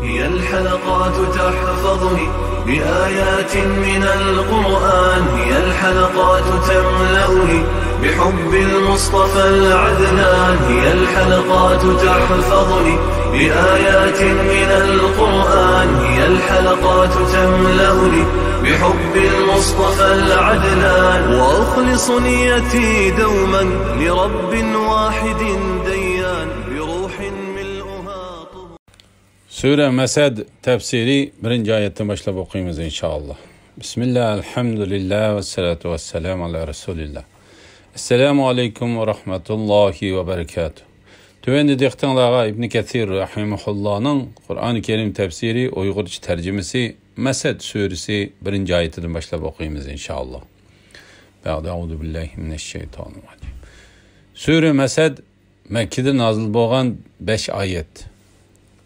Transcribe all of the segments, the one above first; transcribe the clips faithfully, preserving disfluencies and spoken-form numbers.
هي الحلقات تحفظني بآيات من القرآن، هي الحلقات تملأني بحب المصطفى العدنان، هي الحلقات تحفظني بآيات من القرآن، هي الحلقات تملأني بحب المصطفى العدنان، وأخلص نيتي دوما لرب واحد ديان، بروح ملؤها طهور. سۈرە مەسەد تەپسىرى بىرىنچى ئايەتتىن باشلاپ ئوقۇيمىز، ئىنشائاللا. بىسمىللا، ئەلھەمدۇلىللا، ۋەسسالاتۇ ۋەسسالامۇ ئالا رەسۇلىللا. ئەسسالامۇ ئەلەيكۇم ۋە رەھمەتۇللاھى ۋە بەرىكاتۇھ. تۆۋەندە دىققىتىڭلارغا ئىبنى كەسىر رەھىمەھۇللانىڭ قۇرئانى كەرىم تەپسىرى ئۇيغۇرچە تەرجىمىسى مەسەد سۈرىسى بىرىنچى ئايىتىدىن باشلاپ ئوقۇيمىز، ئىنشائاللا. بەئدە، ئەئۇزۇ بىللاھى مىنەششەيتانىررەجىم. سۈرە مەسەد مەككىدە نازىل بولغان بەش ئايەت.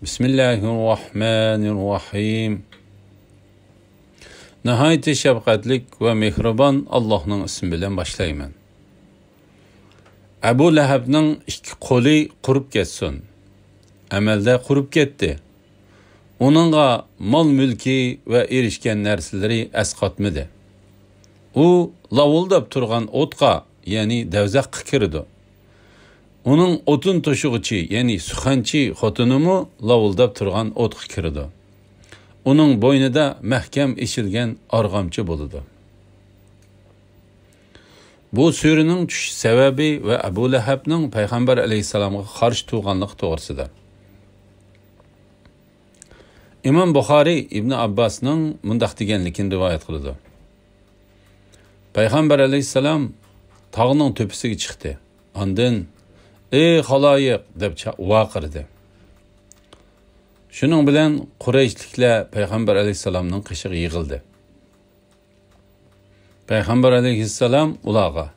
بىسمىللاھىررەھمانىررەھىم. ناھايىتى شەپقەتلىك ۋە مېھرىبان ئاللاھنىڭ ئىسمى بىلەن باشلايمەن. ئەبۇ لەھەبنىڭ ئىككى قولى قۇرۇپ كەتسۇن. ئەمەلدە قۇرۇپ كەتتى. ئۇنىڭغا مال-مۈلكى ۋە ئېرىشكەن نەرسىلىرى ئەسقاتمىدى. ئۇ لاۋۇلداپ تۇرغان ئوتقا، يەنى دەۋزەخكە كىرىدۇ. ئۇنىڭ ئوتۇن توشۇغۇچى، يەنى سۇخەنچى خوتۇنىمۇ لاۋۇلداپ تۇرغان ئوتقا كىرىدۇ. ئۇنىڭ بوينىدا مەھكەم ئېسىلگەن ئارغامچا بولىدۇ. بۇ سۈرىنىڭ چۈشۈش سەۋەبى ۋە ئەبۇ لەھەبنىڭ پەيغەمبەر ئەلەيھىسسالامغا قارشى تۇرغانلىقى توغرىسىدا. ئىمام بۇخارىي ئىبنى ئابباسنىڭ مۇنداق دېگەنلىكىنى رىۋايەت قىلىدۇ. پەيغەمبەر ئەلەيھىسسالام تاغنىڭ تۆپىسىگە چىقتى. ئاندىن، «ئەي خالايىق!» دەپ چا-، ۋارقىرىدى. شۇنىڭ بىلەن قۇرەيشلىكلەر پەيغەمبەر ئەلەيھىسسالامنىڭ قېشىغا يىغىلدى. پەيغەمبەر ئەلەيھىسسالام ئۇلارغا،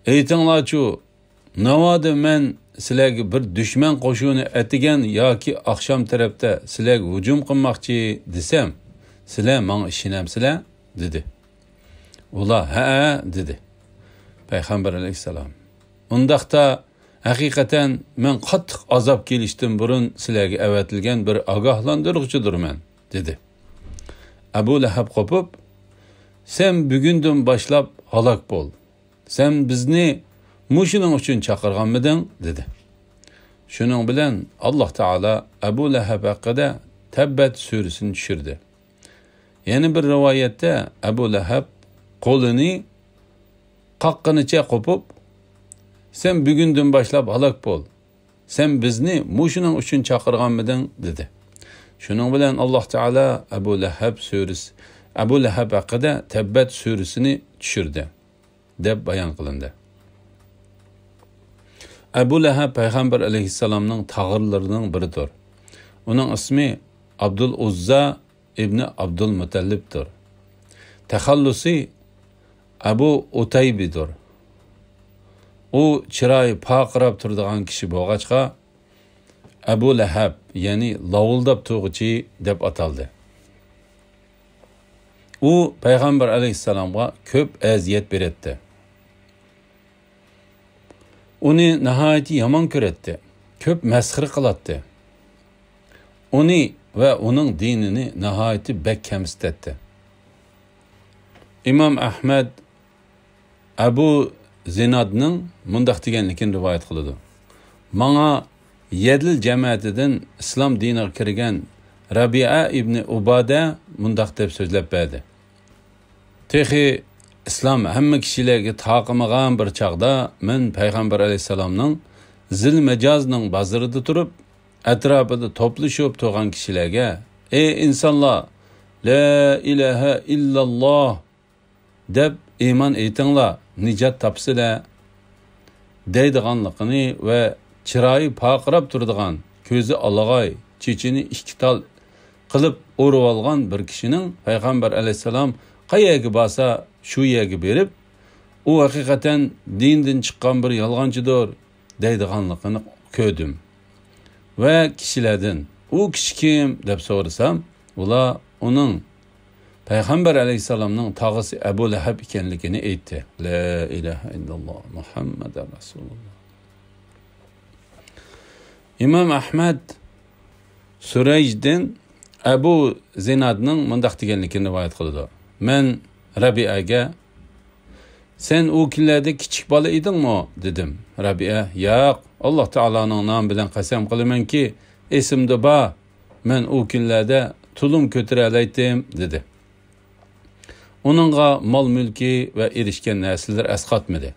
«ئېيتىڭلارچۇ، ناۋادا مەن سىلەرگە بىر دۈشمەن قوشۇنى ئەتىگەن ياكى ئاخشام تەرەپتە سىلەرگە ھۇجۇم قىلماقچى دېسەم، سىلەر ماڭا ئىشىنەمسىلەر؟» دېدى. ئۇلار، «ھەئە» دېدى. پەيغەمبەر ئەلەيھىسسالام، «ئۇنداقتا، ھەقىقەتەن مەن قاتتىق ئازاب كېلىشتىن بۇرۇن سىلەرگە ئەۋەتىلگەن بىر ئاگاھلاندۇرغۇچىدۇرمەن» دېدى. ئەبۇ لەھەب قوپۇپ، «سەن بۈگۈندىن باشلاپ ھالاك بول! سەن بىزنى مۇشۇنىڭ ئۈچۈن چاقىرغانمىدىڭ؟» دېدى. شۇنىڭ بىلەن ئاللاھ تائالا ئەبۇ لەھەب ھەققىدە تەببەت سۈرىسىنى چۈشۈردى. يەنە بىر رىۋايەتتە ئەبۇ لەھەب قولىنى قاققىنىچە قوپۇپ، «سەن بۈگۈندىن باشلاپ ھالاك بول! سەن بىزنى مۇشۇنىڭ ئۈچۈن چاقىرغانمىدىڭ؟» دېدى. شۇنىڭ بىلەن ئاللاھ تائالا ئەبۇ لەھەب سۈرىسى، ئەبۇ لەھەب ھەققىدە تەببەت سۈرىسىنى چۈشۈردى، دەپ بايان قىلىندى. ئەبۇ لەھەب پەيغەمبەر ئەلەيھىسسالامنىڭ تاغىلىرىنىڭ بىرىدۇر. ئۇنىڭ ئىسمى ئابدۇل ئۇززا ئىبنى ئابدۇل مۇتەللىپتۇر. تەخەللۇسى ئەبۇ ئۇتەيبىدۇر. ئۇ چىرايى پارقىراپ تۇرىدىغان كىشى بولغاچقا، ئەبۇ لەھەب، يەنى لاۋۇلداپ تۇرغۇچى دەپ ئاتالدى. ئۇ پەيغەمبەر ئەلەيھىسسالامغا كۆپ ئەزىيەت بېرەتتى. ئۇنى ناھايىتى يامان كۆرەتتى، كۆپ مەسخىرە قىلاتتى. ئۇنى ۋە ئۇنىڭ دىنىنى ناھايىتى بەك كەمسىتەتتى. ئىمام ئەھمەد ئەبۇ زىنادنىڭ مۇنداق دېگەنلىكىنى رىۋايەت قىلىدۇ. ماڭا يەدىل جەمەتىدىن ئىسلام دىنىغا كىرگەن رەبىئە ئىبنى ئۇبادە مۇنداق دەپ سۆزلەپ بەردى. تېخى ئىسلام ھەممە كىشىلەرگە تارقىمىغان بىر چاغدا مەن پەيغەمبەر ئەلەيھىسسالامنىڭ زىل مەجازنىڭ بازىرىدا تۇرۇپ، ئەتراپىدا توپلىشىپ تۇرغان كىشىلەرگە، «ئەي ئىنسانلار، لا ئىلاھە ئىللاللا دەپ ئىمان ئېيتىڭلار، نىجات تاپىسىلەر» دەيدىغانلىقىنى ۋە چىرايى پارقىراپ تۇرىدىغان، كۆزى ئالىغاي، چېچىنى ئىككى تال قىلىپ ئورىۋالغان بىر كىشىنىڭ پەيغەمبەر ئەلەيھىسسالام قەيەرگە بارسا، شۇ يەرگە بېرىپ، «ئۇ ھەقىقەتەن دىندىن چىققان بىر يالغانچىدۇر» دەيدىغانلىقىنى كۆردۈم. ۋە كىشىلەردىن، «ئۇ كىشى كىم؟» دەپ سورىسام، ئۇلار ئۇنىڭ پەيغەمبەر ئەلەيھىسسالامنىڭ تاغىسى ئەبۇ لەھەب ئىكەنلىكىنى ئېيتتى. لا ئىلاھە ئىللاللا، مۇھەممەدۇر رەسۇلۇللا. ئىمام ئەھمەد سۇرەيجدىن ئەبۇ زىنادنىڭ مۇنداق دېگەنلىكىنى رىۋايەت قىلىدۇ. مەن رەبىئەگە، «سەن ئۇ كۈنلەردە كىچىك بالا ئىدىڭمۇ؟» دېدىم. رەبىئە، «ياق، ئاللاھ تائالانىڭ نامى بىلەن قەسەم قىلىمەنكى، ئېسىمدە بار، مەن ئۇ كۈنلەردە تۇلۇم كۆتۈرەلەيتتىم» دېدى. ئۇنىڭغا مال-مۈلكى ۋە ئېرىشكەن نەرسىلىرى ئەسقاتمىدى.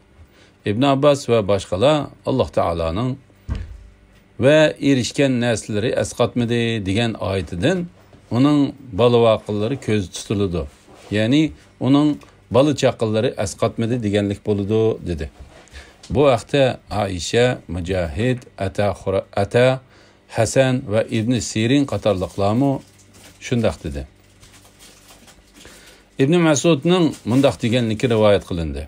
ئىبن ئابباس ۋە باشقىلار ئاللاھ تائالانىڭ «ۋە ئېرىشكەن نەرسىلىرى ئەسقاتمىدى» دېگەن ئايىتىدىن ئۇنىڭ بالا-ۋاقىلىرى كۆزدە تۇتۇلىدۇ، يەنى ئۇنىڭ بالا-چاقىلىرى ئەسقاتمىدى دېگەنلىك بولىدۇ، دېدى. بۇ ھەقتە ئائىشە، مۇجاھىد، ئەتا خۇرا-، ئەتا، ھەسەن ۋە ئىبنى سىرىن قاتارلىقلارمۇ شۇنداق دېدى. ئىبنى مەسئۇدنىڭ مۇنداق دېگەنلىكى رىۋايەت قىلىندى.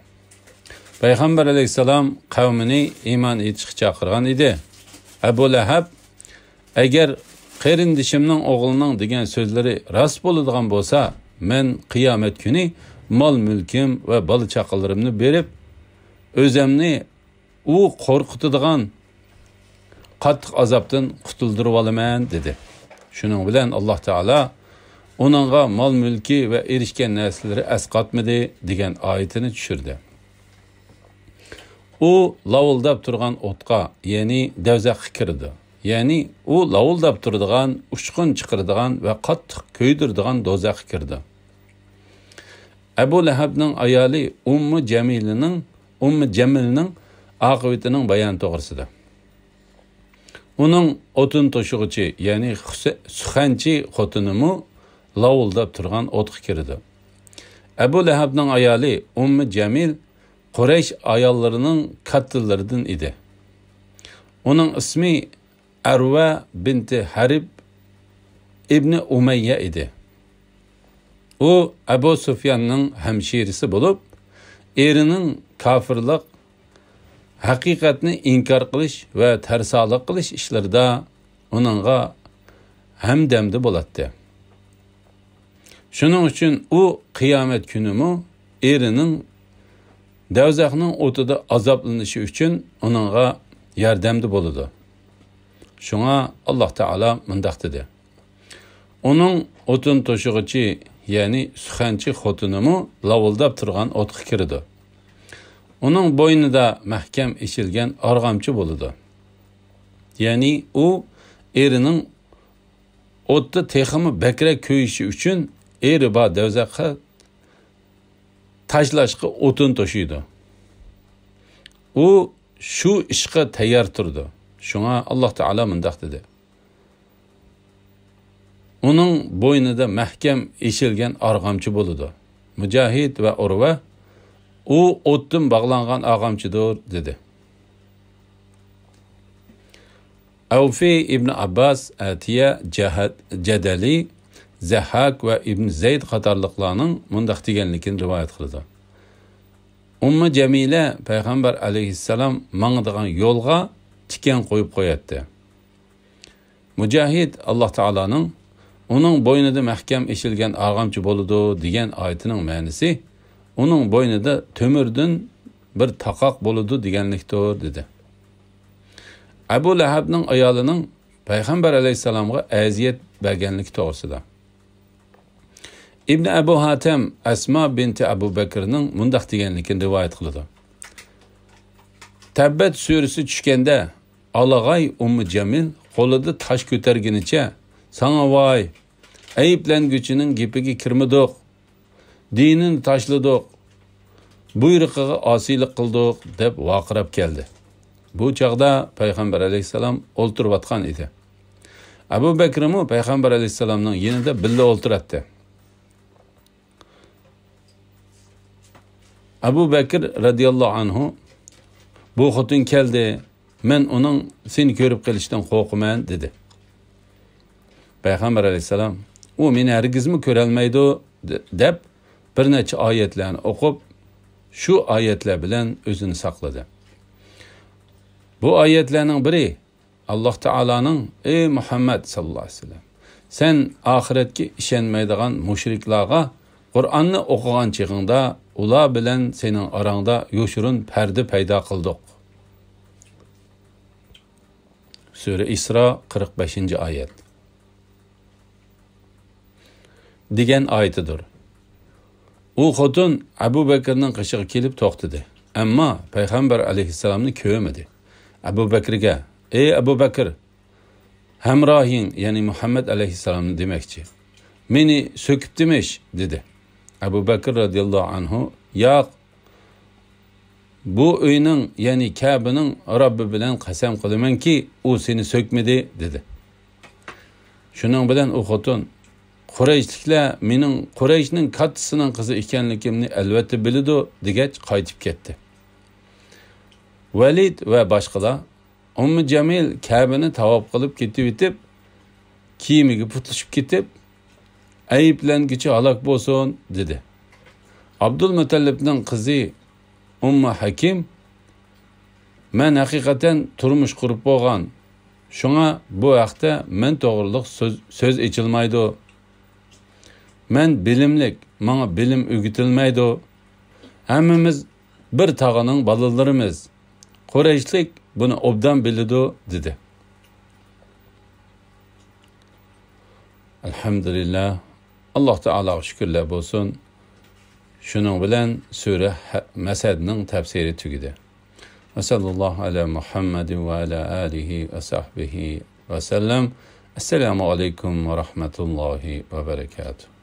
پەيغەمبەر ئەلەيھىسسالام قەۋمىنى ئىمان ئېيتىشقا چاقىرغان ئىدى. ئەبۇ لەھەب، «ئەگەر قېرىندىشىمنىڭ ئوغلىنىڭ دېگەن سۆزلىرى راست بولىدىغان بولسا، مەن قىيامەت كۈنى مال-مۈلكۈم ۋە بالا-چاقىلىرىمنى بېرىپ، ئۆزەمنى ئۇ قورقۇتىدىغان قاتتىق ئازابتىن قۇتۇلدۇرۇۋالىمەن» دېدى. شۇنىڭ بىلەن ئاللاھ تائالا ئۇنىڭغا مال-مۈلكى ۋە ئېرىشكەن نەرسىلىرى ئەسقاتمىدى دېگەن ئايىتىنى چۈشۈردى. ئۇ لاۋۇلداپ تۇرغان ئوتقا، يەنى دوزاخقا كىرىدۇ. يەنى ئۇ لاۋۇلداپ تۇرىدىغان، ئۇچقۇن چىقىرىدىغان ۋە قاتتىق كۆيدۈرىدىغان دوزاخقا كىرىدۇ. ئەبۇ لەھەبنىڭ ئايالى ئۇممۇ جەمىلىنىڭ، ئۇممۇ جەمىلنىڭ ئاقىۋىتىنىڭ بايانى توغرىسىدا. ئۇنىڭ ئوتۇن توشۇغۇچى، يەنى خۇسە-، سۇخەنچى خوتۇنىمۇ لاۋۇلداپ تۇرغان ئوتقا كىرىدۇ. ئەبۇ لەھەبنىڭ ئايالى ئۇممۇ جەمىل قۇرەيش ئاياللىرىنىڭ كاتتىلىرىدىن ئىدى. ئۇنىڭ ئىسمى ئەرۋە بىنتى ھەرب ئىبنى ئۇمەييە ئىدى. ئۇ ئەبۇ سۇفياننىڭ ھەمشىرىسى بولۇپ، ئېرىنىڭ كاپىرلىق، ھەقىقەتنى ئىنكار قىلىش ۋە تەرسالىق قىلىش ئىشلىرىدا ئۇنىڭغا ھەمدەمدە بولاتتى. شۇنىڭ ئۈچۈن ئۇ قىيامەت كۈنىمۇ ئېرىنىڭ دوزاخنىڭ ئوتىدا ئازابلىنىشى ئۈچۈن ئۇنىڭغا ياردەمدە بولىدۇ. شۇڭا ئاللاھ تائالا مۇنداق دېدى: «ئۇنىڭ ئوتۇن توشۇغۇچى، يەنى سۇخەنچى خوتۇنىمۇ لاۋۇلداپ تۇرغان ئوتقا كىرىدۇ. ئۇنىڭ بوينىدا مەھكەم ئېسىلگەن ئارغامچا بولىدۇ.» يەنى ئۇ ئېرىنىڭ ئوتتا تېخىمۇ بەكرەك كۆيۈشى ئۈچۈن ئېرى بار دوزاخقا تاشلاشقا ئوتۇن توشۇيدۇ. ئۇ شۇ ئىشقا تەييار تۇرىدۇ. شۇڭا ئاللاھ تائالا مۇنداق دېدى: «ئۇنىڭ بوينىدا مەھكەم ئېسىلگەن ئارغامچا بولىدۇ.» مۇجاھىد ۋە ئۇرۋە: «ئۇ ئوتتىن باغلانغان ئارغامچىدۇر» دېدى. ئەۋفى، ئىبن ئابباس، ئەتىيە، جەھەت، جەدەلى، زەھھاك ۋە ئىبن زەيد قاتارلىقلارنىڭ مۇنداق دېگەنلىكىنى رىۋايەت قىلىدۇ: ئۇممۇ جەمىلە پەيغەمبەر ئەلەيھىسسالام ماڭىدىغان يولغا تىكەن قويۇپ قوياتتى. مۇجاھىد ئاللاھ تائالانىڭ «ئۇنىڭ بوينىدا مەھكەم ئېسىلگەن ئارغامچا بولىدۇ» دېگەن ئايىتىنىڭ مەنىسى «ئۇنىڭ بوينىدا تۆمۈردىن بىر تاقاق بولىدۇ» دېگەنلىكتۇر، دېدى. ئەبۇ لەھەبنىڭ ئايالىنىڭ پەيغەمبەر ئەلەيھىسسالامغا ئەزىيەت بەرگەنلىكى توغرىسىدا. ئىبن ئەبۇ ھاتەم ئەسما بىنتى ئەبۇ بەكرىنىڭ مۇنداق دېگەنلىكىنى رىۋايەت قىلىدۇ: تەببەت سۈرىسى چۈشكەندە، ئالاغاي ئۇممۇ جەمىل قولىدا تاش كۆتەرگىنىچە، «ساڭا ۋاي! ئەيىبلەنگۈچىنىڭ گېپىگە كىرمىدۇق، دىنىنى تاشلىدۇق، بۇيرۇقىغا ئاسىيلىق قىلدۇق» دەپ ۋارقىراپ كەلدى. بۇ چاغدا پەيغەمبەر ئەلەيھىسسالام ئولتۇرۇۋاتقان ئىدى. ئەبۇ بەكرىمۇ پەيغەمبەر ئەلەيھىسسالامنىڭ يېنىدا بىللە ئولتۇراتتى. ئەبۇ بەكىر رەزىياللاھۇ ئەنھۇ: «بۇ خوتۇن كەلدى، مەن ئۇنىڭ سېنى كۆرۈپ قېلىشىدىن قورقىمەن» دېدى. پەيغەمبەر ئەلەيھىسسالام: «ئۇ مېنى ھەرگىزمۇ كۆرەلمەيدۇ» دە-، دەپ بىر نەچچە ئايەتلەرنى ئوقۇپ، شۇ ئايەتلەر بىلەن ئۆزىنى ساقلىدى. بۇ ئايەتلەرنىڭ بىرى ئاللاھ تائالانىڭ: «ئەي مۇھەممەد ساللاللاھۇ ئەلەيھى ۋەسەللەم، سەن ئاخىرەتكە ئىشەنمەيدىغان مۇشرىكلارغا قۇرئاننى ئوقۇغان چېغىڭدا ئۇلار بىلەن سېنىڭ ئاراڭدا يوشۇرۇن پەردە پەيدا قىلدۇق.» سۈرە ئىسرا، قىرىق بەشىنچى ئايەت. دېگەن ئايىتىدۇر. ئۇ خوتۇن ئەبۇ بەكرىنىڭ قېشىغا كېلىپ توختىدى. ئەمما پەيغەمبەر ئەلەيھىسسالامنى كۆرمىدى. ئەبۇ بەكرىگە، ئەي ئەبۇ بەكر، ھەمراھىڭ، يەنى مۇھەممەد ئەلەيھىسسالامنى دېمەكچى، مېنى سۆكۈپتىمىش، دېدى. ئەبۇ بەكر رەزىياللاھۇ ئەنھۇ، ياق، بۇ ئۆينىڭ، يەنى كەبىنىڭ رەببى بىلەن قەسەم قىلىمەنكى، ئۇ سېنى سۆكمىدى، دېدى. شۇنىڭ بىلەن ئۇ خوتۇن، قۇرەيشلىكلەر مېنىڭ قۇرەيشنىڭ كاتتىسىنىڭ قىزى ئىكەنلىكىمنى ئەلۋەتتە بىلىدۇ، دېگەچ قايتىپ كەتتى. ۋەلىد ۋە باشقىلار ئۇممۇ جەمىل كەبىنى تاۋاپ قىلىپ كېتىۋېتىپ، كىيىمىگە پۇتلىشىپ كېتىپ، ئەيىبلەنگۈچى ھالاك بولسۇن، دېدى. ئابدۇلمۇتەللىپنىڭ قىزى ئۇممۇ ھەكىم، مەن ھەقىقەتەن تۇرمۇش قۇرۇپ بولغان، شۇڭا بۇ ھەقتە مەن توغرىلىق سۆز، سۆز ئېچىلمايدۇ. مەن بىلىملىك، ماڭا بىلىم ئۆگىتىلمەيدۇ. ھەممىمىز بىر تاغىنىڭ بالىلىرىمىز. قۇرەيشلىك بۇنى ئوبدان بىلىدۇ، دېدى. ئەلھەمدۇلىللا، ئاللاھ تائالاغا شۈكۈرلەر بولسۇن. شۇنىڭ بىلەن سۈرە ھە-، مەسەدنىڭ تەپسىرى تۈگىدى. ۋەسەللاللاھۇ ئەلا مۇھەممەدىن ۋە ئەلا ئالىھى ۋە سەھبىھى ۋەسەللەم. ئەسسالامۇ ئەلەيكۇم ۋە رەھمەتۇللاھى ۋە بەرەكاتۇھ.